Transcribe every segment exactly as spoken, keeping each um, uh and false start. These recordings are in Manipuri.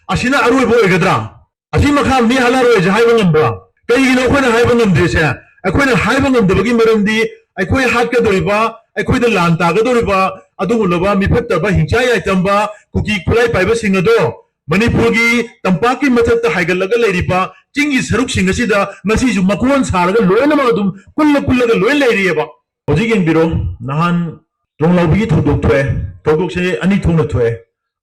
ꯑꯁꯤꯅ ꯑꯔꯣꯏꯕ ꯑꯣꯏꯒꯗ꯭ꯔꯥ? ꯑꯁꯤ ꯃꯈꯥ ꯃꯤ ꯍꯜꯂꯔꯣꯏꯁꯦ ꯍꯥꯏꯕ ꯉꯝꯕ꯭ꯔꯥ? ꯀꯩꯒꯤꯅꯣ ꯑꯩꯈꯣꯏꯅ ꯍꯥꯏꯕ ꯉꯝꯗ꯭ꯔꯤꯁꯦ? ꯑꯩꯈꯣꯏꯅ ꯍꯥꯏꯕ ꯉꯝꯗꯕꯒꯤ ꯃꯔꯝꯗꯤ ꯑꯩꯈꯣꯏ ꯍꯥꯠꯀꯗꯧꯔꯤꯕ, ꯑꯩꯈꯣꯏꯗ ꯂꯥꯟ ꯇꯥꯒꯗꯧꯔꯤꯕ ꯑꯗꯨꯒꯨꯝꯂꯕ ꯃꯤꯐꯠꯇꯕ, ꯍꯤꯡꯆꯥ ꯌꯥꯏꯇꯝꯕ ꯀꯨꯀꯤ ꯈꯨꯠꯂꯥꯏ ꯄꯥꯏꯕꯁꯤꯡ ꯑꯗꯣ ꯃꯅꯤꯄꯨꯔꯒꯤ ꯇꯝꯄꯥꯛꯀꯤ ꯃꯊꯛꯇ ꯍꯥꯏꯒꯠꯂꯒ ꯂꯩꯔꯤꯕ ꯆꯤꯡꯒꯤ ꯁꯔꯨꯛꯁꯤꯡ ꯑꯁꯤꯗ ꯉꯁꯤꯁꯨ ꯃꯀꯣꯟ ꯁꯥꯔꯒ ꯂꯣꯏꯅꯃꯛ ꯑꯗꯨꯝ ꯀꯨꯜꯂ ꯀꯨꯜꯂꯒ ꯂꯣꯏ ꯂꯩꯔꯤꯑꯕ꯫ ꯍꯧꯖꯤꯛ ꯌꯦꯡꯕꯤꯔꯣ, ꯅꯍꯥꯟ ꯇꯣꯡꯂꯥꯎꯕꯤꯒꯤ ꯊꯧꯗꯣꯛ ꯊꯣꯛꯑꯦ꯫ ꯊꯧꯗꯣꯛꯁꯦ ꯑꯅꯤ ꯊꯣꯛꯅ ꯊꯣꯛꯑꯦ꯫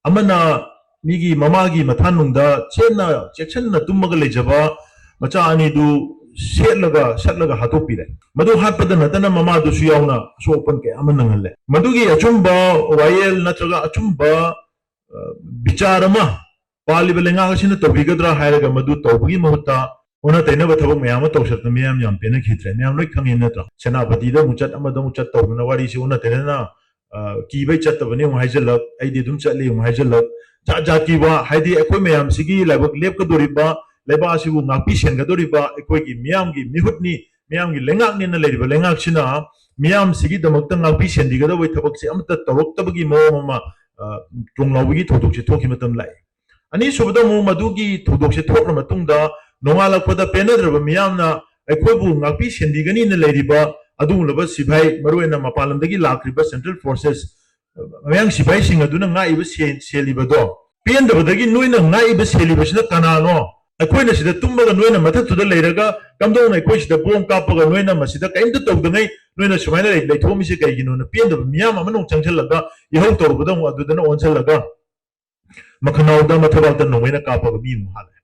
ꯑꯃꯅ ꯃꯤꯒꯤ ꯃꯃꯥꯒꯤ ꯃꯊꯥꯅꯨꯡꯗ ꯆꯦꯠꯅ ꯆꯦꯛꯁꯤꯟꯅ ꯇꯨꯝꯃꯒ ꯂꯩꯖꯕ ꯃꯆꯥ ꯑꯅꯤꯗꯨ ꯁꯦꯠꯂꯒ ꯁꯠꯂꯒ ꯍꯥꯠꯇꯣꯛꯄꯤꯔꯦ꯫ ꯃꯗꯨ ꯍꯥꯠꯄꯗ ꯅꯠꯇꯅ ꯃꯃꯥꯗꯨꯁꯨ ꯌꯥꯎꯅ ꯑꯁꯣꯛ ꯑꯄꯟ ꯀꯌꯥ ꯑꯃ ꯅꯪꯍꯜꯂꯦ꯫ ꯃꯗꯨꯒꯤ ꯑꯆꯨꯝꯕ ꯋꯥꯌꯦꯜ ꯅꯠꯇ꯭ꯔꯒ ꯑꯆꯨꯝꯕ, ꯑ, ꯕꯤꯆꯥꯔ ꯑꯃ ꯄꯥꯜꯂꯤꯕ ꯂꯩꯉꯥꯛ ꯑꯁꯤꯅ ꯇꯧꯕꯤꯒꯗ꯭ꯔꯥ ꯍꯥꯏꯔꯒ ꯃꯗꯨ ꯇꯧꯕꯒꯤ ꯃꯍꯨꯠꯇ ꯑꯣꯟꯅ ꯇꯩꯅꯕ ꯊꯕꯛ ꯃꯌꯥꯝ ꯑꯃ ꯇꯧꯁꯜꯂꯛꯇꯅ ꯃꯤꯌꯥꯝ ꯌꯥꯝ ꯄꯦꯟꯅꯈꯤꯗ꯭ꯔꯦ꯫ ꯃꯌꯥꯝ ꯂꯣꯏ ꯈꯪꯉꯤ ꯅꯠꯇ꯭ꯔꯣ? ꯁꯦꯅꯥꯄꯇꯤꯗ ꯑꯃꯨꯛ ꯆꯠ, ꯑꯃꯗ ꯑꯃꯨꯛ ꯆꯠ ꯇꯧꯗꯅ ꯋꯥꯔꯤꯁꯤ ꯑꯣꯟꯅ ꯇꯩꯅꯅ, ꯑ, ꯀꯤꯕꯩ ꯆꯠꯇꯕꯅꯤ ꯑꯃꯨꯛ ꯍꯥꯏꯖꯜꯂꯛ, ꯑꯩꯗꯤ ꯑꯗꯨꯝ ꯆꯠꯂꯤ ꯑꯃꯨꯛ ꯍꯥꯏꯖꯜꯂꯛ, ꯖꯥꯠ ꯖꯥꯠꯀꯤ ꯋꯥ, ꯍꯥꯏꯗꯤ ꯑꯩꯈꯣꯏ ꯃꯌꯥꯝꯁꯤꯒꯤ ꯂꯥꯏꯕꯛ ꯂꯦꯞꯀꯗꯧꯔꯤꯕ, ꯂꯩꯕꯥꯛ ꯑꯁꯤꯕꯨ ꯉꯥꯛꯄꯤ ꯁꯦꯟꯒꯗꯧꯔꯤꯕ ꯑꯩꯈꯣꯏꯒꯤ ꯃꯤꯌꯥꯝꯒꯤ ꯃꯤꯍꯨꯠꯅꯤ, ꯃꯤꯌꯥꯝꯒꯤ ꯂꯩꯉꯥꯛꯅꯦꯅ ꯂꯩꯔꯤꯕ ꯂꯩꯉꯥꯛꯁꯤꯅ ꯃꯤꯌꯥꯝꯁꯤꯒꯤꯗꯃꯛꯇ ꯉꯥꯛꯄꯤ ꯁꯦꯟꯕꯤꯒꯗꯧꯕꯒꯤ ꯊꯕꯛꯁꯦ ꯑꯃꯠꯇ ꯇꯧꯔꯛꯇꯕꯒꯤ ꯃꯑꯣꯡ ꯑꯃ, ꯑ, ꯇꯣꯡꯂꯥꯎꯕꯤꯒꯤ ꯊꯧꯗꯣꯛꯁꯦ ꯊꯣꯛꯈꯤ ꯃꯇꯝ ꯂꯥꯛꯑꯦ꯫ ꯑꯅꯤꯁꯨꯕꯗ ꯑꯃꯨꯛ ꯃꯗꯨꯒꯤ ꯊꯧꯗꯣꯛꯁꯦ ꯊꯣꯛꯈ꯭ꯔ ꯃꯇꯨꯡꯗ ꯅꯣꯡꯉꯥꯜꯂꯛꯄꯗ ꯄꯦꯟꯅꯗ꯭ꯔꯕ ꯃꯤꯌꯥꯝꯅ ꯑꯩꯈꯣꯏꯕꯨ ꯉꯥꯛꯄꯤ ꯁꯦꯟꯕꯤꯒꯅꯤꯅ ꯂꯩꯔꯤꯕ ꯑꯗꯨꯒꯨꯝꯂꯕ ꯁꯤꯐꯥꯏ, ꯃꯔꯨꯑꯣꯏꯅ ꯃꯄꯥꯟ ꯂꯝꯗꯒꯤ ꯂꯥꯛꯈ꯭ꯔꯤꯕ central forces, ꯃꯌꯥꯡ ꯁꯤꯐꯥꯏꯁꯤꯡ ꯑꯗꯨꯅ ꯉꯥꯛꯏꯕ ꯁꯦ-, ꯁꯦꯜꯂꯤꯕꯗꯣ ꯄꯦꯟꯗꯕꯗꯒꯤ ꯅꯣꯏꯅ ꯉꯥꯛꯏꯕ ꯁꯦꯜꯂꯤꯕꯁꯤꯅ ꯀꯅꯥꯅꯣ? ꯑꯩꯈꯣꯏꯅ ꯁꯤꯗ ꯇꯨꯝꯃꯒ ꯅꯣꯏꯅ ꯃꯊꯛꯇꯨꯗ ꯂꯩꯔꯒ ꯀꯝꯗꯧꯅ ꯑꯩꯈꯣꯏ ꯁꯤꯗ ꯕꯣꯝ ꯀꯥꯞꯄꯒ ꯅꯣꯏꯅ ꯃꯁꯤꯗ ꯀꯔꯤꯝꯇ ꯇꯧꯗꯉꯩ ꯅꯣꯏꯅ ꯁꯨꯃꯥꯏꯅ ꯂꯩ-, ꯂꯩꯊꯣꯛꯑꯝꯃꯤꯁꯦ ꯀꯩꯒꯤꯅꯣꯅ ꯄꯦꯟꯗꯕ ꯃꯤꯌꯥꯝ ꯑꯃꯅ ꯑꯃꯨꯛ ꯆꯪꯁꯤꯜꯂꯒ ꯏꯍꯧ ꯇꯧꯔꯨꯕꯗ ꯑꯃꯨꯛ ꯑꯗꯨꯗꯅ ꯑꯣꯟꯁꯤꯜꯂꯒ ꯃꯈꯅꯥꯎꯗ ꯃꯊꯕꯥꯛꯇ ꯅꯣꯡꯃꯩꯅ ꯀꯥꯞꯄꯒ ꯃꯤ ꯑꯃꯨꯛ ꯍꯥꯠꯂꯦ꯫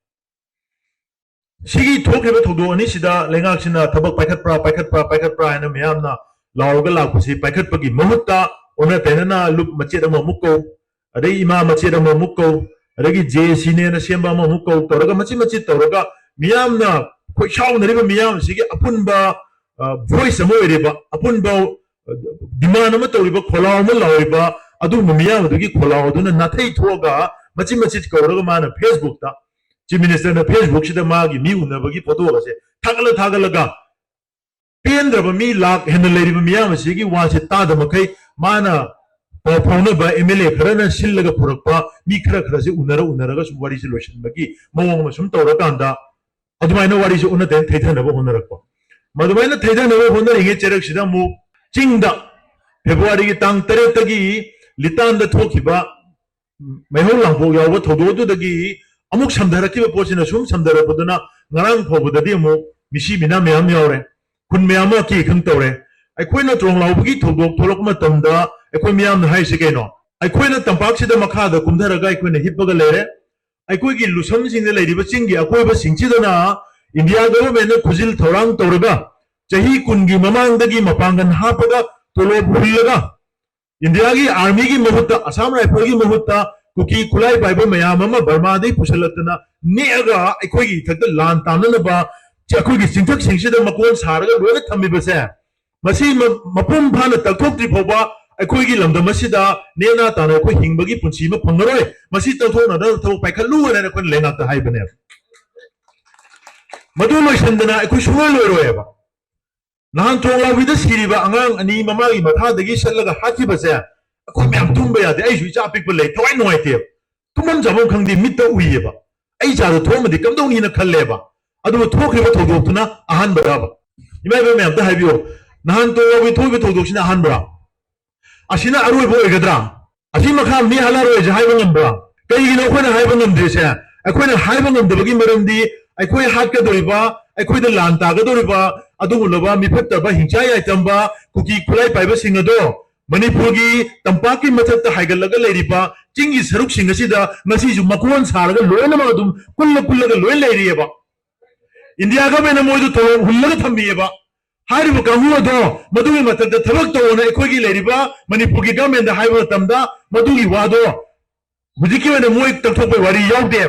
ꯁꯤꯒꯤ ꯊꯣꯛꯈꯤꯕ ꯊꯧꯗꯣꯛ ꯑꯅꯤꯁꯤꯗ ꯂꯩꯉꯥꯛꯁꯤꯅ ꯊꯕꯛ ꯄꯥꯏꯈꯠꯄ꯭ꯔꯥ, ꯄꯥꯏꯈꯠꯄ꯭ꯔꯥ, ꯄꯥꯏꯈꯠꯄ꯭ꯔꯥ ꯍꯥꯏꯅ ꯃꯌꯥꯝꯅ ꯂꯥꯎꯔꯒ ꯂꯥꯛꯄꯁꯤ ꯄꯥꯏꯈꯠꯄꯒꯤ ꯃꯍꯨꯠꯇ ꯑꯣꯟꯅ ꯇꯩꯅꯅ ꯂꯨꯞ ꯃꯆꯦꯠ ꯑꯃꯃꯨꯛ ꯀꯧ, ꯑꯗꯩ ꯏꯃꯥ ꯃꯆꯦꯠ ꯑꯃꯃꯨꯛ ꯀꯧ, ꯑꯗꯒꯤ ꯖꯦ ꯑꯦ ꯁꯤꯅꯦꯅ ꯁꯦꯝꯕ ꯑꯃꯃꯨꯛ ꯀꯧ ꯇꯧꯔꯒ ꯃꯆꯤꯠ ꯃꯆꯤꯠ ꯇꯧꯔꯒ ꯃꯤꯌꯥꯝꯅ ꯈꯣꯏꯁꯥꯎꯅꯔꯤꯕ ꯃꯤꯌꯥꯝꯁꯤꯒꯤ ꯑꯄꯨꯟꯕ, ꯑ, voice ꯑꯃ ꯑꯣꯏꯔꯤꯕ, ꯑꯄꯨꯟꯕ, ꯑ, demand ꯑꯃ ꯇꯧꯔꯤꯕ, ꯈꯣꯜꯂꯥꯎ ꯑꯃ ꯂꯥꯎꯔꯤꯕ ꯑꯗꯨꯒꯨꯝꯕ ꯃꯤꯌꯥꯝ ꯑꯗꯨꯒꯤ ꯈꯣꯜꯂꯥꯎ ꯑꯗꯨꯅ ꯅꯥꯊꯩ ꯊꯣꯛꯑꯒ ꯃꯆꯤꯠ ꯃꯆꯤꯠ ꯀꯧꯔꯒ ꯃꯥꯅ Facebook ꯇ, Chief Minister ꯅ Facebook ꯁꯤꯗ ꯃꯥꯒꯤ ꯃꯤ ꯎꯅꯕꯒꯤ photo ꯑꯁꯦ ꯊꯥꯒꯠꯂ ꯊꯥꯒꯠꯂꯒ ꯄꯦꯟꯗ꯭ꯔꯕ ꯃꯤ ꯂꯥꯛ ꯍꯦꯟꯅ ꯂꯩꯔꯤꯕ ꯃꯤꯌꯥꯝ ꯑꯁꯤꯒꯤ ꯋꯥꯁꯦ ꯇꯥꯗ ꯃꯈꯩ ꯃꯥꯅ ꯄꯥꯎ ꯐꯥꯎꯅꯕ ꯑꯦꯝ ꯑꯦꯜ ꯑꯦ ꯈꯔꯅ ꯁꯤꯜꯂꯒ ꯄꯨꯔꯛꯄ ꯃꯤ ꯈꯔ ꯈꯔꯁꯦ ꯎꯅꯔ ꯎꯅꯔꯒ ꯁꯨꯝ ꯋꯥꯔꯤꯁꯦ ꯂꯣꯏꯁꯤꯟꯕꯒꯤ ꯃꯑꯣꯡ ꯑꯃ ꯁꯨꯝ ꯇꯧꯔꯀꯥꯟꯗ, ꯑꯗꯨꯃꯥꯏꯅ ꯋꯥꯔꯤꯁꯦ ꯑꯣꯟꯅ ꯇꯩꯅ ꯊꯩꯊꯅꯕ ꯍꯣꯠꯅꯔꯛꯄ꯫ ꯃꯗꯨꯃꯥꯏꯅ ꯊꯩꯊꯅꯕ ꯍꯣꯠꯅꯔꯤꯉꯩ ꯆꯩꯔꯛꯁꯤꯗ ꯑꯃꯨꯛ ꯆꯤꯡꯗ ꯐꯦꯕ꯭ꯔꯨꯋꯥꯔꯤꯒꯤ ꯇꯥꯡ ꯇꯔꯦꯠꯇꯒꯤ ꯂꯤꯇꯥꯟꯗ ꯊꯣꯛꯈꯤꯕ ꯃꯩꯍꯧ ꯂꯥꯡꯄꯣꯛ ꯌꯥꯎꯕ ꯊꯧꯗꯣꯛ ꯑꯗꯨꯗꯒꯤ ꯑꯃꯨꯛ ꯁꯝꯊꯔꯛꯈꯤꯕ ꯄꯣꯠꯁꯤꯅ ꯁꯨꯝ ꯁꯝꯊꯔꯛꯄꯗꯨꯅ ꯉꯔꯥꯡ ꯐꯥꯎꯕꯗꯗꯤ ꯑꯃꯨꯛ ꯃꯤꯁꯤ ꯃꯤꯅꯥ ꯃꯌꯥꯝ ꯌꯥꯎꯔꯦ꯫ ꯈꯨꯟ ꯃꯌꯥꯝ ꯑꯃ ꯑꯀꯤ ꯑꯈꯪ ꯇꯧꯔꯦ꯫ ꯑꯩꯈꯣꯏꯅ ꯇ꯭ꯔꯣꯡꯂꯥꯎꯕꯒꯤ ꯊꯧꯗꯣꯛ ꯊꯣꯛꯂꯛꯄ ꯃꯇꯝꯗ ꯑꯩꯈꯣꯏ ꯃꯤꯌꯥꯝꯅ ꯍꯥꯏꯔꯤꯁꯦ ꯀꯩꯅꯣ? ꯑꯩꯈꯣꯏꯅ ꯇꯝꯄꯥꯛꯁꯤꯗ ꯃꯈꯥꯗ ꯀꯨꯝꯊꯔꯒ ꯑꯩꯈꯣꯏꯅ ꯍꯤꯞꯄꯒ ꯂꯩꯔꯦ꯫ ꯑꯩꯈꯣꯏꯒꯤ ꯂꯨꯁꯝꯁꯤꯡꯗ ꯂꯩꯔꯤꯕ ꯆꯤꯡꯒꯤ ꯑꯀꯣꯏꯕꯁꯤꯡꯁꯤꯗꯅ ꯏꯟꯗꯤꯌꯥ ꯒꯚꯔꯟꯃꯦꯟꯠꯅ ꯈꯨꯖꯤꯜ ꯊꯧꯔꯥꯡ ꯇꯧꯔꯒ ꯆꯍꯤ ꯀꯨꯟꯒꯤ ꯃꯃꯥꯡꯗꯒꯤ ꯃꯄꯥꯡꯒꯜ ꯍꯥꯞꯄꯒ ꯇꯣꯂꯣꯞ ꯍꯨꯜꯂꯒ ꯏꯟꯗꯤꯌꯥꯒꯤ ꯑꯥꯔꯃꯤꯒꯤ ꯃꯍꯨꯠꯇ, ꯑꯁꯥꯝ ꯔꯥꯏꯐꯜꯒꯤ ꯃꯍꯨꯠꯇ ꯀꯨꯀꯤ ꯈꯨꯠꯂꯥꯏ ꯄꯥꯏꯕ ꯃꯌꯥꯝ ꯑꯃ ꯕꯔꯃꯥꯗꯒꯤ ꯄꯨꯁꯤꯜꯂꯛꯇꯅ ꯅꯦꯛꯑꯒ ꯑꯩꯈꯣꯏꯒꯤ ꯏꯊꯛꯇ ꯂꯥꯟ ꯇꯥꯟꯅꯅꯕ ꯑꯩꯈꯣꯏꯒꯤ ꯆꯤꯡꯊꯛꯁꯤꯡꯁꯤꯗ ꯃꯀꯣꯟ ꯁꯥꯔꯒ ꯂꯣꯏꯅ ꯊꯝꯃꯤꯕꯁꯦ, ꯃꯁꯤ ꯃ-, ꯃꯄꯨꯡ ꯐꯥꯅ ꯇꯛꯊꯣꯛꯇ꯭ꯔꯤ ꯐꯥꯎꯕ ꯑꯩꯈꯣꯏꯒꯤ ꯂꯝꯗꯝ ꯑꯁꯤꯗ ꯅꯦꯅꯥ ꯇꯥꯅ ꯑꯩꯈꯣꯏ ꯍꯤꯡꯕꯒꯤ ꯄꯨꯟꯁꯤ ꯑꯃ ꯐꯪꯉꯔꯣꯏ꯫ ꯃꯁꯤ ꯇꯛꯊꯣꯛꯅꯗꯅ ꯊꯕꯛ ꯄꯥꯏꯈꯠꯂꯨ ꯍꯥꯏꯅ ꯑꯩꯈꯣꯏꯅ ꯂꯩꯉꯥꯛꯇ ꯍꯥꯏꯕꯅꯦꯕ꯫ ꯃꯗꯨ ꯂꯣꯏꯁꯤꯟꯗꯅ ꯑꯩꯈꯣꯏ ꯁꯨꯡꯂꯣꯏ ꯂꯣꯏꯔꯣꯏꯕ꯫ ꯅꯍꯥꯟ ꯇ꯭ꯔꯣꯡꯂꯥꯎꯕꯤꯗ ꯁꯤꯔꯤꯕ ꯑꯉꯥꯡ ꯑꯅꯤ ꯃꯃꯥꯒꯤ ꯃꯈꯥꯗꯒꯤ ꯁꯠꯂꯒ ꯍꯥꯠꯈꯤꯕꯁꯦ ꯑꯩꯈꯣꯏ ꯃꯌꯥꯝ ꯇꯨꯝꯕ ꯌꯥꯗꯦ꯫ ꯑꯩꯁꯨ ꯏꯆꯥ ꯑꯄꯤꯛꯄ ꯂꯩ, ꯊꯋꯥꯏ ꯅꯨꯡꯉꯥꯏꯇꯦꯕ꯫ ꯇꯨꯝꯐꯝ ꯆꯥꯐꯝ ꯈꯪꯗꯦ, ꯃꯤꯠꯇ ꯎꯏꯌꯦꯕ꯫ ꯑꯩ ꯏꯆꯥꯗꯣ ꯊꯣꯛꯑꯝꯃꯗꯤ ꯀꯝꯗꯧꯅꯤꯅ ꯈꯜꯂꯦꯕ꯫ ꯑꯗꯨꯕꯨ ꯊꯣꯛꯈ꯭ꯔꯤꯕ ꯊꯧꯗꯣꯛꯇꯨꯅ ꯑꯍꯥꯟꯕꯔꯕ? ꯏꯃꯥ ꯏꯕꯦꯟ ꯃꯌꯥꯝꯗ ꯍꯥꯏꯕꯤꯌꯣ, ꯅꯍꯥꯟ ꯇ꯭ꯔꯣꯡꯂꯥꯎꯕꯤ ꯊꯣꯛꯏꯕ ꯊꯧꯗꯣꯛꯁꯤꯅ ꯑꯍꯥꯟꯕꯔꯥ? ꯑꯁꯤꯅ ꯑꯔꯣꯏꯕ ꯑꯣꯏꯒꯗ꯭ꯔꯥ? ꯑꯁꯤ ꯃꯈꯥ ꯃꯤ ꯍꯥꯠꯂꯔꯣꯏꯁꯦ ꯍꯥꯏꯕ ꯉꯝꯕ꯭ꯔꯥ? ꯀꯩꯒꯤꯅꯣ ꯑꯩꯈꯣꯏꯅ ꯍꯥꯏꯕ ꯉꯝꯗ꯭ꯔꯤꯁꯦ? ꯑꯩꯈꯣꯏꯅ ꯍꯥꯏꯕ ꯉꯝꯗꯕꯒꯤ ꯃꯔꯝꯗꯤ ꯑꯩꯈꯣꯏ ꯍꯥꯠꯀꯗꯧꯔꯤꯕ, ꯑꯩꯈꯣꯏꯗ ꯂꯥꯟ ꯇꯥꯒꯗꯧꯔꯤꯕ ꯑꯗꯨꯒꯨꯝꯂꯕ ꯃꯤꯐꯠꯇꯕ, ꯍꯤꯡꯆꯥ ꯌꯥꯏꯇꯝꯕ ꯀꯨꯀꯤ ꯈꯨꯠꯂꯥꯏ ꯄꯥꯏꯕꯁꯤꯡ ꯑꯗꯣ ꯃꯅꯤꯄꯨꯔꯒꯤ ꯇꯝꯄꯥꯛꯀꯤ ꯃꯊꯛꯇ ꯍꯥꯏꯒꯠꯂꯒ ꯂꯩꯔꯤꯕ ꯆꯤꯡꯒꯤ ꯁꯔꯨꯛꯁꯤꯡ ꯑꯁꯤꯗ ꯉꯁꯤꯁꯨ ꯃꯀꯣꯟ ꯁꯥꯔꯒ ꯂꯣꯏꯅꯃꯛ ꯑꯗꯨꯝ ꯀꯨꯜꯂ ꯀꯨꯜꯂꯒ ꯂꯣꯏ ꯂꯩꯔꯤꯑꯕ꯫ ꯏꯟꯗꯤꯌꯥ ꯒꯚꯔꯟꯃꯦꯟꯠꯅ ꯃꯣꯏꯗ ꯇꯣꯂꯣꯞ ꯍꯨꯜꯂꯒ ꯊꯝꯃꯤꯑꯕ꯫ ꯍꯥꯏꯔꯤꯕ ꯀꯥꯡꯕꯨ ꯑꯗꯣ ꯃꯗꯨꯒꯤ ꯃꯊꯛꯇ ꯊꯕꯛ ꯇꯧꯑꯣꯅ ꯑꯩꯈꯣꯏꯒꯤ ꯂꯩꯔꯤꯕ ꯃꯅꯤꯄꯨꯔꯒꯤ ꯒꯚꯔꯟꯃꯦꯟꯠꯗ ꯍꯥꯏꯕ ꯃꯇꯝꯗ ꯃꯗꯨꯒꯤ ꯋꯥꯗꯣ ꯍꯧꯖꯤꯛꯀꯤ ꯑꯣꯏꯅ ꯃꯣꯏ ꯇꯛꯊꯣꯛꯄꯩ ꯋꯥꯔꯤ ꯌꯥꯎꯗꯦ꯫